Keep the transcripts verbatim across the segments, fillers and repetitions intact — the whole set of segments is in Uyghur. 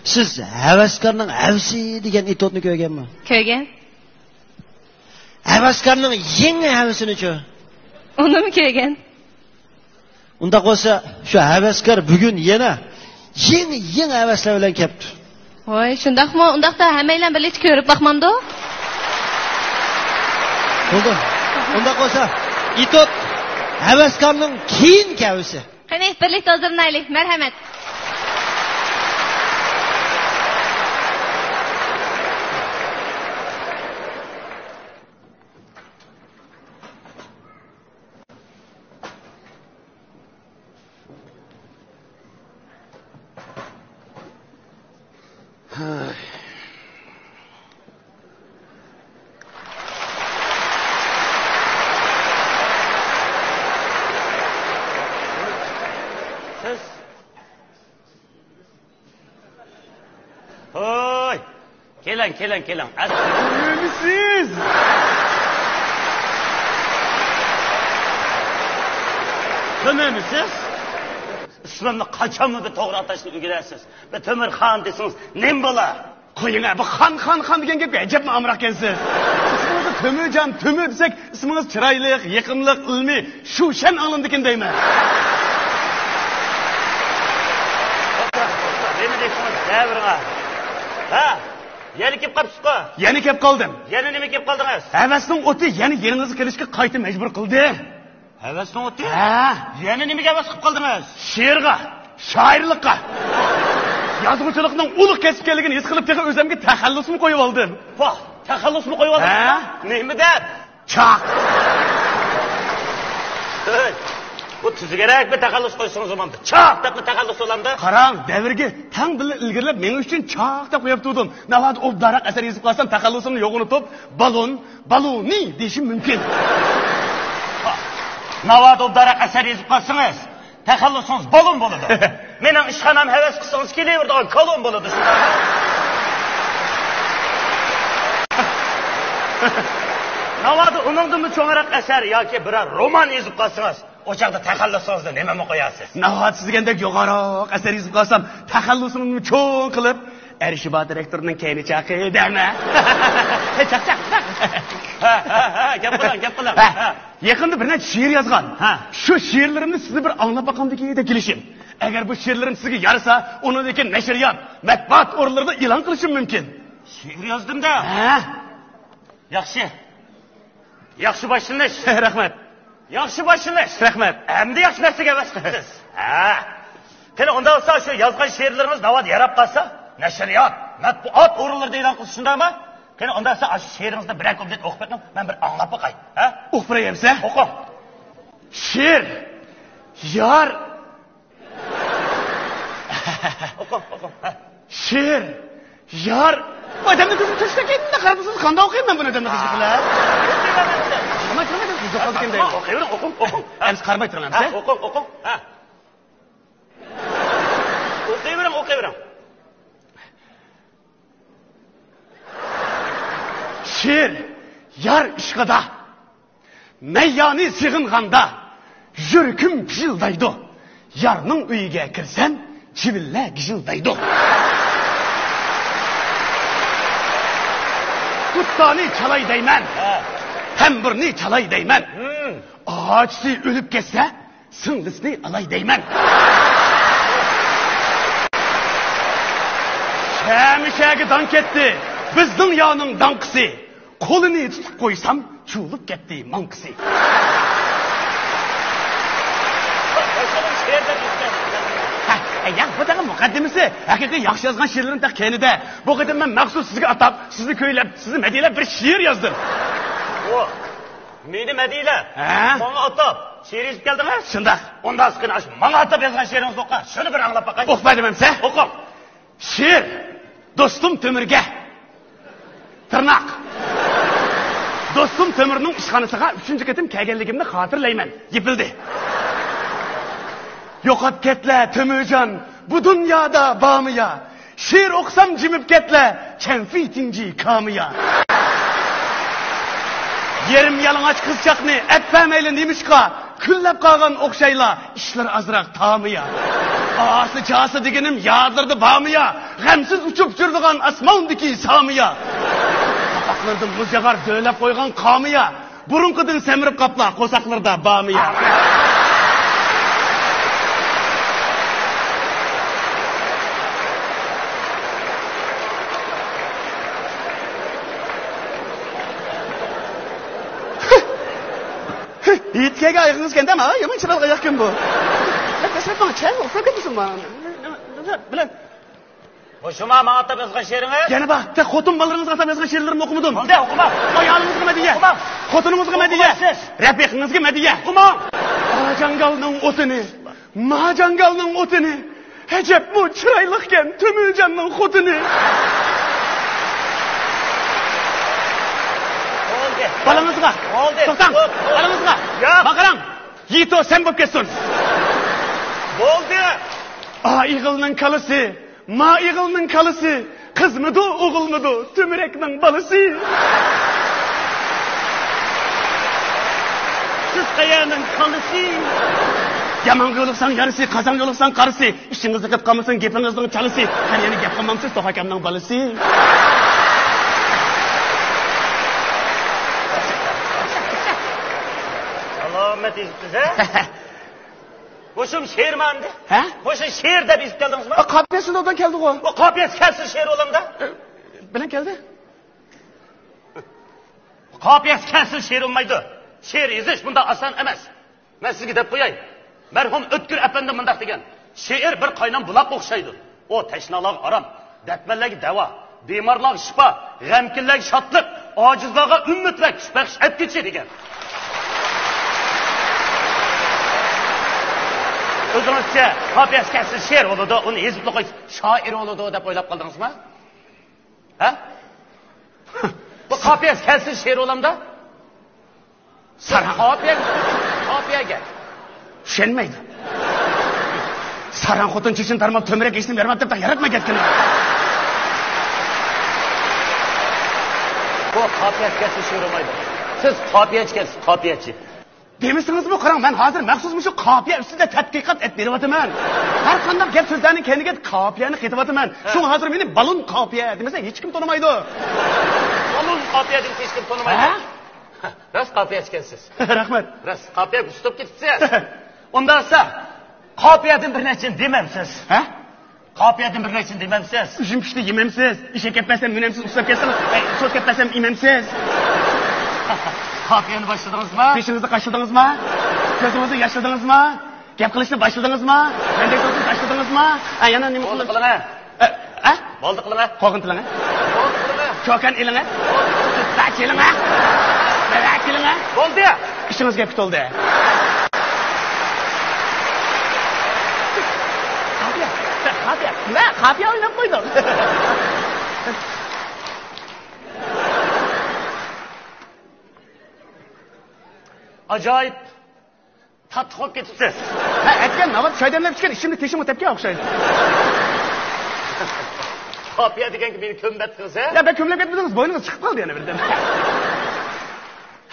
سىز ھەۋەسكارنىڭ ھەۋىسى دېگەن ئېتوتنى كۆرگەنمۇ؟ كۆرگەن. ھەۋەسكارنىڭ يېڭى ھەۋىسىنىچۇ؟ ئۇنىمۇ كۆرگەن. ئۇنداق بولسا، شۇ ھەۋەسكار بۈگۈن يەنە يېڭى، يېڭى ھەۋەسلەر بىلەن كەپتۇ. ۋاي، شۇنداقمۇ؟ ئۇنداقتا ھەممەيلەن بىرلىكتە كۆرۈپ باقمامدۇ؟ بولدى. ئۇنداق بولسا، ئېتوت ھەۋەسكارنىڭ كېيىنكى ھەۋىسى. قېنى، بىرلىكتە ھۇزۇرلىنايلى. مەرھەمەت. سىز ھوي! كېلىڭ، كېلىڭ، كېلىڭ. ئەس- تۈمىمىسىز! تۈمىمىسىز؟ ئىسمىمنى قاچانمۇ بىر توغرا ئاتاشنى ئۆگىنەرسىز. بىر تۆمۈرخان دېسىڭىز نېمە بولا؟ قويۇڭ، بۇ خان، خان، خان دېگەن گەپكە ئەجەبمۇ ئامراق ئىكەنسىز. ئىسمىڭىزنى تۆمۈرجان، تۆمۈر دېسەك، ئىسمىڭىز چىرايلىق، يېقىملىق، ئىلمىي، شۇشەن ئاڭلىنىدىكىن دەيمەن. توختا، توختا، نېمە دەيسىڭىز، دەۋېرىڭ. ھە؟ يەنە كېلىپ قاپسىزغۇ؟ يەنە كېلىپ قالدىم. يەنە نېمە كېلىپ قالدىڭىز؟ ھەۋەسنىڭ ئوتى يەنە يېنىڭىزغا كېلىشكە قايتا مەجبۇر قىلدى. ھەۋەسنىڭ ئوتى؟ ھە. يەنە نېمىگە ھەۋەس قىلىپ قالدىڭىز؟ شېئىرغا، شائىرلىققا. يازغۇچىلىقنىڭ ئۇلۇغ كەسىپ ئىكەنلىكىنى ھېس قىلىپ، تېخى ئۆزۈمگە تەخەللۇسمۇ قويۇۋالدىم. ۋاھ، تەخەللۇسمۇ قويۇۋالدىڭىز؟ ھە؟ نېمە دەپ؟ چاق. ھەي، بۇ تۈزۈكرەك بىر تەخەللۇس قويسىڭىز بولامدۇ؟ چاق دەپمۇ تەخەللۇس بولامدۇ؟ قاراڭ، دەۋرگە تەڭ بىللە ئىلگىرىلەپ، مېڭىش ئۈچۈن چاق دەپ قويۇپ تۇردۇم. ناۋادا ئوبدانراق ئەسەر يېزىپ قالسام، تەخەللۇسۇمنى يوغىنىتىپ، بالون، بالونى دېيىشىم مۇمكىن. ناۋادا ئوبدانراق ئەسەر يېزىپ قالسىڭىز، تەخەللۇسىڭىز بالون بولىدۇ. مېنىڭ ئىشخانام ھەۋەس قىلسىڭىز كېلىۋېرىدىغان كالون بولىدۇ، شۇنداقمۇ؟ ناۋادا ئۇنىڭدىنمۇ چوڭراق ئەسەر ياكى بىرەر رومان يېزىپ قالسىڭىز، ئۇ چاغدا تەخەللۇسىڭىزدا نېمىمۇ قويارسىز؟ ناۋادا سىز دېگەندەك يوغانراق ئەسەر يېزىپ قالسام، تەخەللۇسىمنى چوڭ قىلىپ، ئەرشىبات رېكتورنىڭ كەينى چاقى دەيمەن. چاق، چاق، چاق. ھە، ھە، ھە، گەپ قىلىڭ، گەپ قىلىڭ. ھە. ھە. يېقىندا بىر نەچچە شېئىر يازغان. ھە. شۇ شېئىرلىرىمنى سىزنى بىر ئاڭلاپ باقامدىكىن دەپ كېلىشىم. ئەگەر بۇ شېئىرلىرىم سىزگە يارىسا، ئۇنىڭدىن كېيىن نەشرىيات، مەتبۇئات ئورۇنلىرىدا ئېلان قىلىشىم مۇمكىن. شېئىر يازدىم-دە. ھە. ياخشى. ياخشى باشلىنىش. رەھمەت. ياخشى باشلىنىش. رەھمەت. ئەمدى ياخشى نەرسىگە ھەۋەس قىپسىز. ھە. قېنى، ئۇنداق بولسا، شۇ يازغان شېئىرلىرىڭىز ناۋادا ياراپ قالسا، نەشرىيات، مەتبۇئات ئورۇنلىرىدا ئېلان قىلسا، شۇنداقمۇ؟ قېنى، ئۇنداق بولسا، ئاشۇ شېئىرىڭىزنى بىرەر كۇپلېت ئوقۇپ بېرىڭ، مەن بىر ئاڭلاپ باقاي. ھە؟ ئوقۇپ بېرەي ئەمسە؟ ئوقۇڭ. شېئىر. يار. ئوقۇڭ، ئوقۇڭ. ھە. شېئىر. يار. ئادەمنىڭ كۆزىگە تۈشتى، كەينىدە قاراپ تۇرسىڭىز، قانداق ئوقۇيمەن مەن بۇنى ئادەمنىڭ كۆزىگە قىلىپ؟ قارىماي تۇرۇڭ، ئادەم كۆزىگە قالىدىكەن دەيمەن. ئوقۇيۋېرىڭ، ئوقۇڭ، ئوقۇڭ. ھە. ئەمسە قارىماي تۇرۇڭ، ھە، ئەمسە. ئوقۇڭ، ئوقۇڭ. ھە. ئوقۇيۋېرىڭ، ئوقۇيۋېرىڭ. شېئىر، يار ئىشقىدا، مەييانى سېغىنغاندا، يۈرىكىم پىژىلدايدۇ. يارنىڭ ئۆيىگە كىرسەم، چىۋىنلەر گىژىلدايدۇ. دۇتارنى چالاي دەيمەن، ھە. تەمبۇرنى چالاي دەيمەن. ھىم. ئاچىسى ئۆلۈپ كەتسە، سىڭلىسىنى ئالاي دەيمەن. شەمىشەگە داڭ كەتتى بىزنىڭ يارنىڭ داڭقىسى. قولىنى تۇتۇپ قويسام، چۇۋۇلۇپ كەتتى ماڭقىسى. ھە، ياق، بۇ تېخى مۇقەددىمىسى. ھەقىقىي ياخشى يازغان شېئىرلىرىم تېخى كەينىدە. بۇ قېتىم مەن مەخسۇس سىزگە ئاتاپ، سىزنى كۈيلەپ، سىزنى مەدھىيەلەپ بىر شېئىر يازدىم. ئو، مېنى مەدھىيەلەپ، ھە؟ ماڭا ئاتاپ شېئىر يېزىپ كەلدىڭىز؟ شۇنداق. ئۇنداق قېنى، ئاشۇ ماڭا ئاتاپ يازغان شېئىرىڭىزنى ئوقۇڭ. شۇنى بىر ئاڭلاپ باقاي. ئوقۇپ بەردىم ئەمسە؟ ئوقۇڭ. شېئىر. دوستۇم تۆمۈرگە. تىرناق. دوستۇم تۆمۈرنىڭ ئىشخانىسىغا ئۈچىنچى قېتىم كەلگەنلىكىمنى خاتىرىلەيمەن. يېپىلدى. يوقاپ كەتلە، تۆمۈرجان، بۇ دۇنيادا بارمۇ يا؟ شېئىر ئوقۇسام جىمىپ كەتلە، چەنفى تىڭجى كامىيا. يېرىم يالىڭاچ قىزچاقنى ئەپ بەرمەيلى نېمىشقا؟ كۈنلەپ قالغان ئوخشايلا، ئىشلىرى ئازراق تامىيا. ئاسى-چاسى دېگىنىم يادلىرىدا بارمۇ يا؟ غەمسىز ئۇچۇپ يۈرىدىغان ئاسماندىكى سامىيا. قاپاقلىرىدا مۇز ياغار دۆۋىلەپ قويغان قامىيا. بۇرۇنقىدىن سەمرىپ قاپلا قورساقلىرىدا بارمۇ يا؟ ھېيتكەيگە ئايىغىڭىز كەندە، ھە؟ يامان چىرايلىق ئاياغكەن بۇ. دەسلەپ ماڭا چەن ئۇخلاپ كەتمىسۇن مانا. بىلەن. مۇشۇما ماڭا ئاتاپ يازغان شېئىرىڭىز؟ يەنە بار. تېخى خوتۇن بالىلىرىڭىزغا ئاتاپ يازغان شېئىرلىرىمنى ئوقۇمىدىم. بولدى، ئوقۇماڭ. ئايالىڭىزغا مەدھىيە. ئوقۇماڭ. خوتۇنىڭىزغا مەدھىيە. ئوقۇماڭ سىز. رەپىقىڭىزگە مەدھىيە. ئوقۇماڭ. ئاجاڭگالنىڭ ئوتىنى، ماجاڭگالنىڭ ئوتىنى. ئەجەبمۇ چىرايلىقكەن تۆمۈرجاننىڭ خوتۇنى. بولدى. بالىڭىزغا. بولدى. توختاڭ. توپ، توپ. بالىڭىزغا. ياق. ماڭا قاراڭ. يىتو سەن بولۇپ كەتسۇن. بولدى. ئا ئېغىلنىڭ كالىسى، ما ئېغىلنىڭ كالىسى، قىزمىدۇ، ئوغۇلمىدۇ، تۆمۈرەكنىڭ بالىسى. سىز قەيەرنىڭ كالىسى؟ يامانغا يولۇقساڭ يارىسى، قازانغا يولۇقساڭ قارىسى، ئىشىڭىزنى قىلىپ قالمىسۇن گېپىڭىزنىڭ چالىسى. قېنى يەنە گەپ قىلمامسىز، توخا ئاكامنىڭ بالىسى. سالامەت يېزىپسىز، ھە؟ مۇشۇم شېئىرمۇ ئەمدى؟ ھە؟ مۇشۇ شېئىر دەپ يېزىپ كەلدىڭىزمۇ؟ ئا، قاپىيەسى نوتىدا كەلدىغۇ. ئۇ قاپىيەسى كەلسە شېئىر بولامدا؟ ئە، بىلەن كەلدى. قاپىيەسى كەلسە شېئىر بولمايدۇ. شېئىر يېزىش بۇنداق ئاسان ئەمەس. مەن سىزگە دەپ قوياي. مەرھۇم ئۆتكۈر ئەپەندى مۇنداق دېگەن، شېئىر بىر قاينام بۇلاققا ئوخشايدۇ. ئۇ تەشنالارغا ئارام، دەردمەنلەرگە دەۋا، بىمارلارغا شىپا، غەمكىنلەرگە شادلىق، ئاجىزلارغا ئۈمىد ۋە كۈچ بەخش ئەتكۈچى دېگەن. ئۆزىڭىزچە قاپىيەسى كەلسە شېئىر بولىدۇ، ئۇنى يېزىپلا قويسا شائىر بولىدۇ دەپ ئويلاپ قالدىڭىزمۇ؟ ھە؟ بۇ قاپىيەسى كەلسە شېئىر بولامدا؟ ساراڭ. قاپىيە، قاپىيەگە. چۈشەنمەيدۇ. ساراڭ خوتۇن چېچىنى تارماپ، تۆمۈرەك ئىشنى بەرمەپ دەپ ياراتماي كەتكىنى. بۇ قاپىيەسى كەلسە شېئىر بولمايدۇ. سىز قاپىيەچى كەلسىز، قاپىيەچى. دېمىسىڭىزمۇ قاراڭ، مەن ھازىر مەخسۇس مۇشۇ قاپىيە ئۈستىدە تەتقىقات ئېلىپ بېرىۋاتىمەن. ھەر قانداق گەپ سۆزلەرنىڭ كەينىگە قاپىيەنى قېتىۋاتىمەن. ھە. شۇڭا ھازىر مېنى بالون قاپىيە دېمىسە ھېچكىم تونۇمايدۇ. بالون قاپىيە دېمىسە ھېچكىم تونۇمايدۇ. ھە؟ راست قاپىيەچى ئىكەنسىز. رەھمەت. راست قاپىيەگە ئۇستاپ كېتىپسىز. ئۇنداقسا قاپىيەدىن بىر نەچچىنى دېمەمسىز؟ ھە؟ قاپىيەدىن بىر نەچچىنى دېمەمسىز؟ ئۈجۈم پىشتى يېمەمسىز؟ ئېشەك كەتمەسەم مۈنەمسىز، ئۇسساپ كەتسىڭىز، ئەي، سوت كەتمەسەم ئېمەمسىز؟ قاپىيەنى باشلىدىڭىزمۇ؟ قېشىڭىزنى قاشلىدىڭىزمۇ؟ كۆزىڭىزنى ياشلىدىڭىزمۇ؟ گەپ قىلىشنى باشلىدىڭىزمۇ؟ مەندەك تۇرسىڭىز تاشلىدىڭىزمۇ؟ ئە، يەنە نېمە قىلىڭ؟ ئە، ئە؟ بولدى قىلىڭە. قوغۇن تىلىڭە. بولدى قىلىڭە. چوكان ئېلىڭە. بولدى. سۈتلەر چېلىڭە. بىلەك كېلىڭە. بولدى. ئىشىڭىز گەپكە تولدى. قاپىيە. قاپىيە. مە، قاپىيە ئويناپ قويدۇم. ئاجايىپ. تاتلىق بولۇپ كېتىپسىز. ھە، ئەتىگەن ناۋات چاي دەملەپ ئىچكەن، ئىچىمدە تېشىمۇ تەپكەن ئوخشايدۇ. قاپىيە دېگەنگە مېنى كۆمۈۋەتتىڭىز، ھە؟ يا، بەك كۆمۈلۈپ كەتمىدىڭىز، بوينىڭىز چىقىپ قالدى يەنە بىردەم.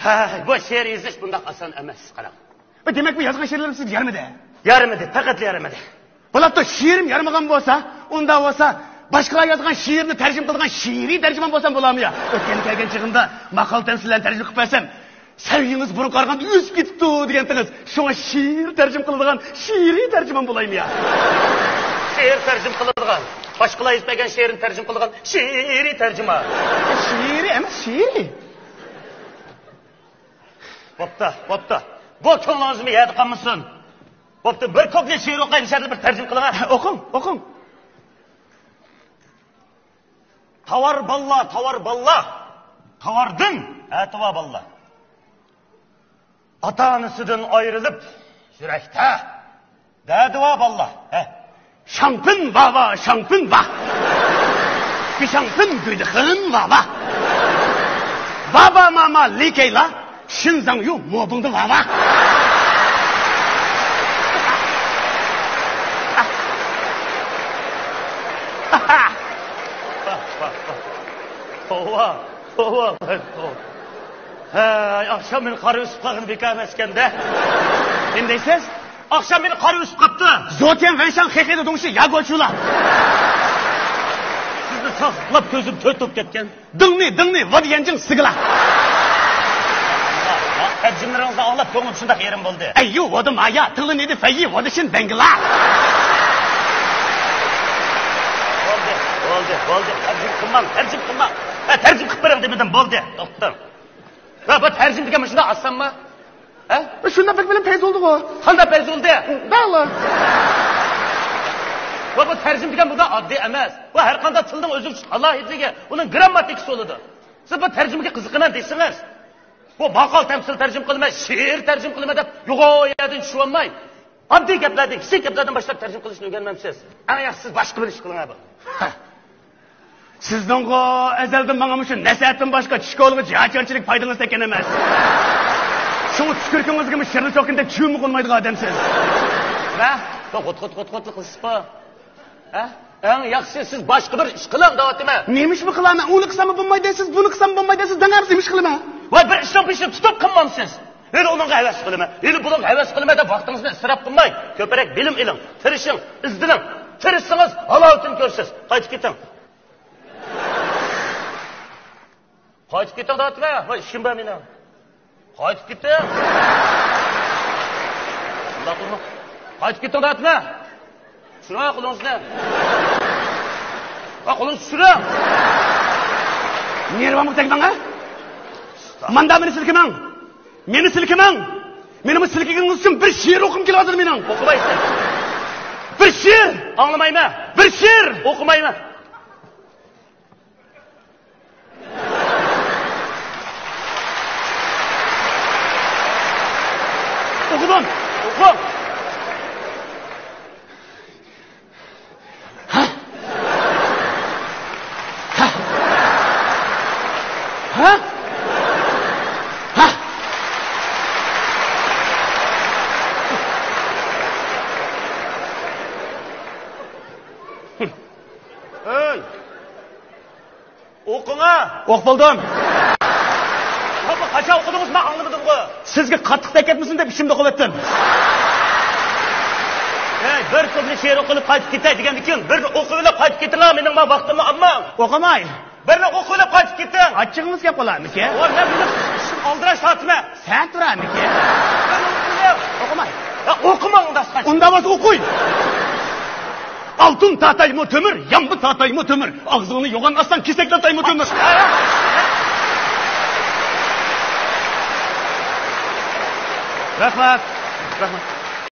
ھە، بۇ شېئىر يېزىش بۇنداق ئاسان ئەمەس، قاراڭ. دېمەك، بۇ يازغان شېئىرلىرىم سىزگە يارىمىدى؟ يارىمىدى، پەقەتلا يارىمىدى. بولۇپتۇ، شېئىرىم يارىمىغان بولسا، ئۇنداق بولسا، باشقىلار يازغان شېئىرنى تەرجىمە قىلىدىغان شېئىرىي تەرجىمەن بولسام بولامدۇ يا؟ ئۆتكەندە كەلگەن چېغىمدا ماقالە تەمسىللەرنى تەرجىمە قىلىپ بەرسەم، سەۋىيىڭىز بۇرۇنقى قارىغاندا ئۆسۈپ كېتىپتۇ دېگەنتىڭىز. شۇڭا شېئىر تەرجىمە قىلىدىغان شېئىرىي تەرجىمەن بولايمۇ يا؟ شېئىر تەرجىمە قىلىدىغان، باشقىلار يېزىپ بەرگەن شېئىرنى تەرجىمە قىلىدىغان شېئىرىي تەرجىمە. شېئىرىي ئەمەس، شېئىرىي. بوپتۇ، بوپتۇ. بۇ كۆڭلىڭىزمۇ يەردە قالمىسۇن. بوپتۇ، بىر كۇپلېت شېئىر ئوقۇي، مۇشۇ يەردە بىر تەرجىمە قىلىڭ. ئوقۇڭ، ئوقۇڭ. تاۋار باللا، تاۋار باللا. تاۋاردىن ئەتىۋا باللا. ئاتا-ئانىسىدىن ئايرىلىپ يۈرەكتە دەدىۋا باللا. ھە. شاڭپىن ۋاۋا، شاڭپىن ۋا. بىشاڭپىن گۈيدىخىن ۋاۋا. ۋاۋا ماما لىكەيلا. شىنزاڭيۇ موبىڭدە ۋاۋا. توۋا، توۋا، توۋا. ھەي، ئاخشام مېنى قارا ئۆسۈپ قالغىنى بىكار ئەمەسكەن-دە. نېمە دەيسىز؟ ئاخشام مېنى قارا ئۆسۈپ قاپتۇ. 昨天晚上黑黑的东西压过去了。 سىزنى ساقلاپ كۆزۈم تۆت بولۇپ كەتكەن. 等你，等你，我的眼睛四个了。 تەرجىمىلىرىڭىزنى ئاڭلاپ كۆڭلۈم شۇنداق يېرىم بولدى. 哎呦我的妈呀，听了你的翻译，我的心呆了。 بولدى، بولدى، بولدى. تەرجىمە قىلماڭ، تەرجىمە قىلماڭ. ھە، تەرجىمە قىلىپ بېرىڭ دېمىدىم، بولدى. توختاڭ. ۋە بۇ تەرجىمە دېگەن مۇشۇنداق ئاسانمۇ؟ ھە؟ شۇنداق بەك بىلىم پەيز بولدىغۇ. قانداق پەيز بولدى؟ دالا. ۋە بۇ تەرجىمە دېگەن بۇنداق ئاددىي ئەمەس. بۇ ھەر قانداق تىلنىڭ ئۆزىگە ئالاھىدىلىكى، ئۇنىڭ گىرامماتىكىسى بولىدۇ. سىز بۇ تەرجىمىگە قىزىقىمەن دېسىڭىز، بۇ ماقال تەمسىل تەرجىمە قىلىمەن، شېئىر تەرجىمە قىلىمەن دەپ يوغان يەردىن چۈشۈۋالماي، ئاددىي گەپلەردىن، كىچىك گەپلەردىن باشلاپ تەرجىمە قىلىشنى ئۆگەنمەمسىز؟ ئەڭ ياخشىسى سىز باشقا بىر ئىش قىلىڭ، ھە، بۇ. ھە. سىزنىڭغۇ ئەزەلدىن ماڭا مۇشۇ نەسىھەتتىن باشقا چۈشكە ئالغۇچ ياچارچىلىك پايدىڭىز تەگكەن ئەمەس. شۇڭا چۈشكۈركىڭىزگىمۇ شىرنى چوكىنىدەك چۈۋىمۇ قونمايدىغان ئادەمسىز. ۋە غۇت، غۇت، غۇت، غۇت قىلىسىزغۇ. ھە؟ ئەڭ ياخشىسى سىز باشقا بىر ئىش قىلىڭ دەۋاتىمەن. نېمە ئىشمۇ قىلارمەن؟ ئۇنى قىلساممۇ بولمايدۇ دەيسىز، بۇنى قىلساممۇ بولمايدۇ دەيسىز، دەڭەرسىز، نېمە ئىش قىلىمەن؟ ۋاي، بىر ئىشنىڭ بېشىنى تۇتۇپ قىلمامسىز؟ ھېلى ئۇنىڭغا ھەۋەس قىلىمەن، ھېلى بۇنىڭغا ھەۋەس قىلىمەن دەپ ۋاقتىڭىزنى ئىسراپ قىلماي، كۆپرەك بىلىم ئېلىڭ، تىرىشىڭ، ئىزدىنىڭ. تىرىشسىڭىز، ھالاۋىتىنى كۆرىسىز. قايتىپ كېتىڭ. قايتىپ كېتىڭ دەۋاتىمەن. ۋاي، ئىشىم بار مېنىڭ. قايتىپ كېتىڭ. شۇنداق قىلما. قايتىپ كېتىڭ دەۋاتىمەن. چۈشۈرۈڭ قولىڭىزنى. ۋاي، قولىڭىزنى چۈشۈرۈڭ. نېرۋامغا تەگمەڭ، ھە؟ ماندا مېنى سىلكىمەڭ. مېنى سىلكىمەڭ. مېنىڭ بۇ سىلكىگىنىڭىز ئۈچۈن بىر شېئىر ئوقۇم كېلىۋاتىدۇ مېنىڭ. ئوقۇمايسىز. بىر شېئىر. ئاڭلىمايمەن. بىر شېئىر. ئوقۇمايمەن. ئوقۇدۇم. ئوقۇڭ. ھە؟ ھە؟ ھە؟ ھە؟ ئۆي! ئوقۇڭا! ئوقۇپ بولدۇم. ھاپا، قاچان ئوقۇدىڭىز؟ مەن ئاڭلىمىدىمغۇ. سىزگە قاتتىق تەگكەتمىسۇن دەپ ئىچىمدە ئوقۇۋەتتىم. ھەي، بىر تۈرلۈك شېئىر ئوقۇلۇپ قايتىپ كېتەي دېگەندىن كېيىن، بىرنى ئوقۇۋېلىپ قايتىپ كېتىڭلار، مېنىڭ مانا ۋاقتىمنى ئالماڭ. ئوقۇماي. بىرنى ئوقۇۋېلىپ قايتىپ كېتىڭ. ئاچچىقىڭىز كەپ قالارمىكىن؟ ۋاي، مەن بۇنى ئىشىم ئالدىراش تارتىمەن. سەن تۇرامىكىن؟ مەن ئوقۇۋېلىڭ. ئوقۇماي. يا، ئوقۇماڭ ئۇنداق. ئۇنداق بولسا ئوقۇي. ئالتۇن تاتايمۇ تۆمۈر، يامبۇ تاتايمۇ تۆمۈر. ئاغزىڭنى يوغان ئاچساڭ، كېسەك تاتايمۇ تۆمۈر. رەھمەت. رەھمەت.